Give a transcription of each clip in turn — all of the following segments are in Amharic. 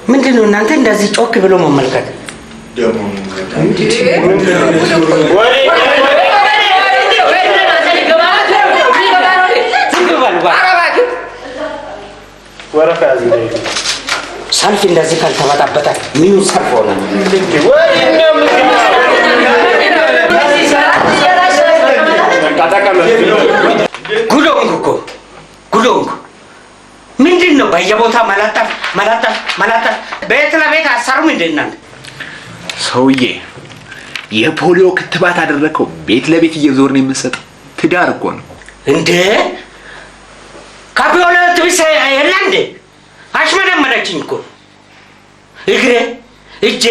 ምንድን ነው እናንተ እንደዚህ ጮክ ብሎ መመልከት? ዝም በሉ እባክህ። ወረፋ ያዝ። ሰልፍ እንደዚህ ካልተበጣበጠ ምኑ ሰልፍ ሆነ? ጉድ ሆንኩ እኮ፣ ጉድ ሆንኩ። ምንድን ነው በየቦታ መለጠፍ መለጠፍ መለጠፍ? ቤት ለቤት አሰሩም እንደ እናንተ? ሰውዬ፣ የፖሊዮ ክትባት አደረግከው። ቤት ለቤት እየዞርን የምንሰጠው ትዳር እኮ ነው። እንዴ፣ ካፒዮላ ትብስ የለ እንዴ? አሽመደመደችኝ እኮ። እግሬ፣ እጄ፣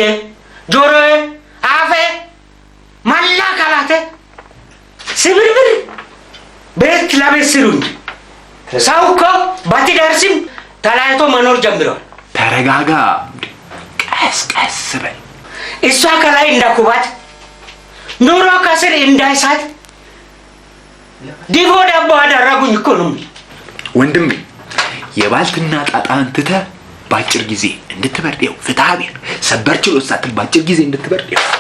ጆሮዬ፣ አፌ፣ መላ አካላቴ ስብርብር። ቤት ለቤት ስሩ እንጂ። ሰው እኮ በትዳር ስም ተለያይቶ መኖር ጀምረዋል። ተረጋጋ፣ ቀስ ቀስ በል። እሷ ከላይ እንዳኩባት፣ ኑሮ ከስር እንዳይሳት ዲቦ ዳቦ አደረጉኝ እኮ ነው የምልህ። ወንድሜ፣ የባልትና ጣጣህን ትተህ በአጭር ጊዜ እንድትበርድ፣ ይኸው ፍትሐ ብሔር ሰበር ችሎት ሳትል በአጭር ጊዜ እንድትበርድ፣ ይኸው